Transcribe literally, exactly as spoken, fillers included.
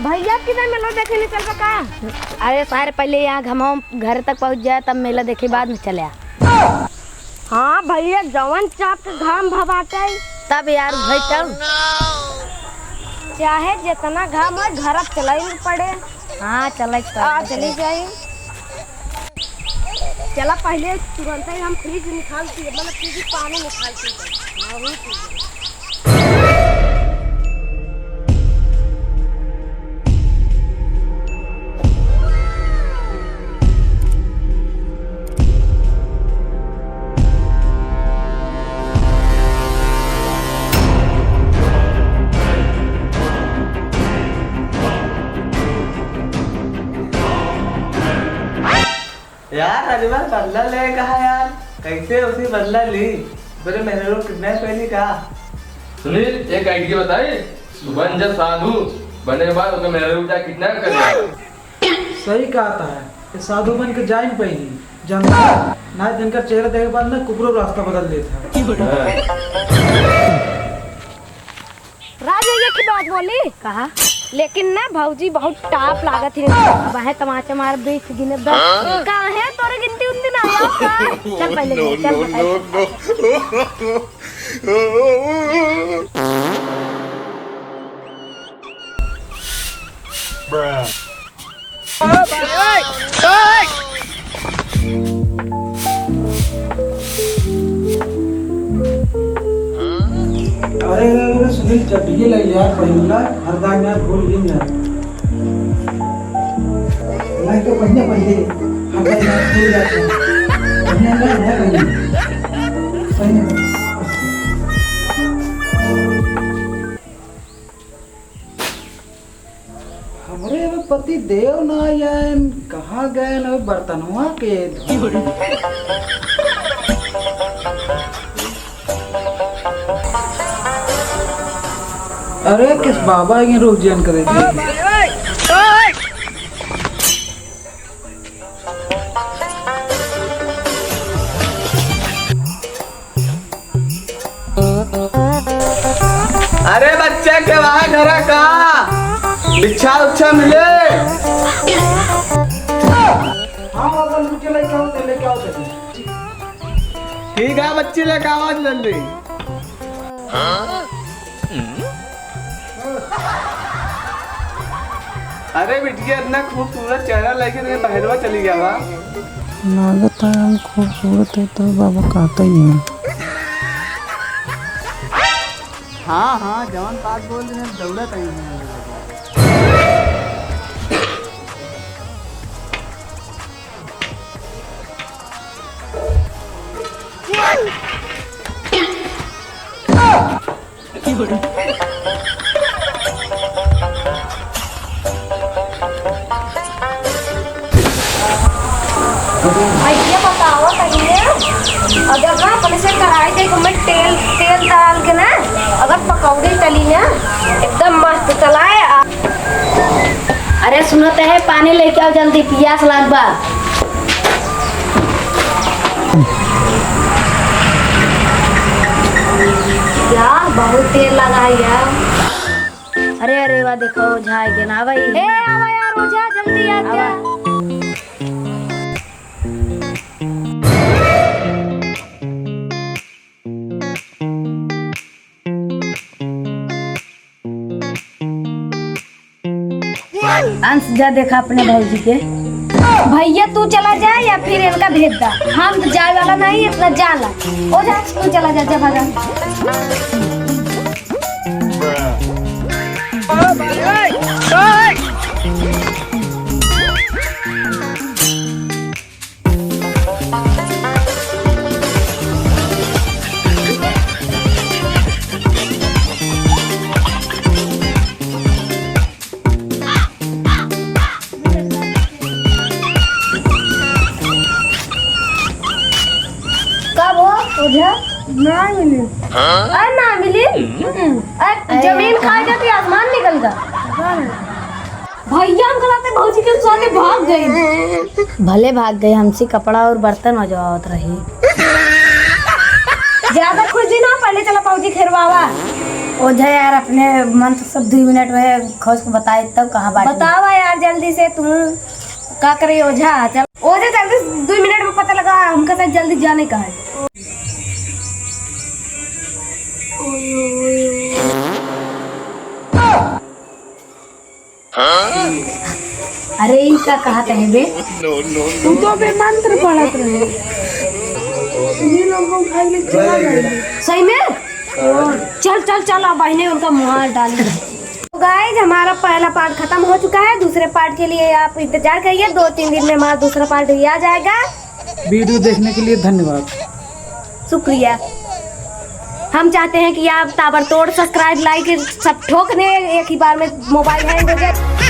भइया, किधर मेला देखे नहीं चलबा का? अरे सारे, पहिले यहाँ घमाओ, घर तक पहुँच जाए, तब मेला देखे, बाद में चले आ। हाँ भइया, जवन चाप के घाम भवाते। तब यार भाई, तब। चाहे जितना घाम हो, घर अब चला ही पड़े। हाँ, चला ही पड़े। चली जाई। चला, पहिले तुरंत ही हम फ्रिज निकाल के, मतलब फ्रिज से पानी निकाल के। हाँ, वही चीज। यार, अजमल बदला ले कहा यार, कैसे उसी बदला ली? मेरे मेहरारू किडनैप कैली का? सुनील, एक आइडिया बताई, तू बन जा साधु, बने के बाद ओके मेहरारू जा किडनैप कर ले। सही कहत है, ये साधु बन के जा ही नहीं पाई, जानता है? ना इनका चेहरा देखे के बाद ना कुकुरो रास्ता बदल देता है। राज, एक ही बात बोली। कहा? लेकिन ना भौजी बहुत टाप लागत ही। अब है तमाचा मार बीच गिने दस। काहे तोरे गिनती उनती ना आवा का? चल पहिले, चल बताई। अरे, अरे, अरे, सुनील, चड्ढी ले यार, पहिनला, हर दाग में भूल भी ना। नहीं तो पहिने, पहिने, हर दाग में भूल जाते हैं। पहिने ना, नहीं पहिने। पहिने। हमरे अब पति देव ना आयन, कहाँ गयन अब बर्तनवा के धोए? अरे किस बाबा के रोज जन करे थे। अरे बच्चे के वहाँ घरा का बिच्छा उच्छा मिले? हाँ बाबा, लूटे लेके आओ, तो लेके आओ तो। ठीक है बच्ची, लेके आओ जल्दी। अरे बिटिया, इतना खूबसूरत चेहरा लेके तेरे बहरवा चली गया बा। लागत है हम खूबसूरत है तो बाबा कहता ही है। हाँ, हाँ, जवान बात बोल रहे हैं, दौड़त आई हैं। भैया बताओ तनिए, अगर ना अपने से कढ़ाई देख में तेल, तेल डाल के ना अगर पकौड़ी तली ना, एकदम मस्त चलाए। आ- अरे सुनत है, पानी लेके आओ जल्दी, पियास लाग बा। यार बहुत तेल लगा है यार। अरे, अरे, वा देखो, ओझा आइ गए ना भाई। ए, आवा यार, ओझा, जल्दी आ जा। आवा। अंश, जा देखा अपने भौजी के। भैया, तू चला जा या फिर इनका भेज दा, हम तो जाए वाला नहीं, इतना जाला। ओझा, तू चला जा, जा भागा। कब हो ओझा? ना मिली। अरे ना मिली। हम्म। अरे जमीन खा जाती, आसमान निकल गा। भैया हम कहते भौजी के साथे भाग गए। भले भाग गए, हमसे कपड़ा और बर्तन मजवावत रही। ज्यादा खुशी ना, पहले चला भौजी खेरवावा। ओझा यार, अपने मंत्र सब दुइ मिनट में खोज के बताए, तब कहाँ बाटे? बतावा यार जल्दी से तू। का करे ओझा? चल ओझा, जल्दी से, दुइ मिनट में पता लगा, हमका साथ जल्दी जाने का है। अरे, ई का कहत है बे? तू तो बे मंत्र पढ़त रहे। सही में? चल, चल, चल, अब बहिने उनका मुँह डाल दे। तो गाइस, हमारा पहला पार्ट खत्म हो चुका है। दूसरे पार्ट के लिए आप इंतजार करिए, दो तीन दिन में हमारा दूसरा पार्ट भी आ जाएगा। वीडियो देखने के लिए धन्यवाद। शुक्रिया। हम चाहते हैं कि आप ताबड़तोड़ सब्सक्राइब, लाइक सब ठोक दें, एक ही बार में मोबाइल हैंग हो जाए।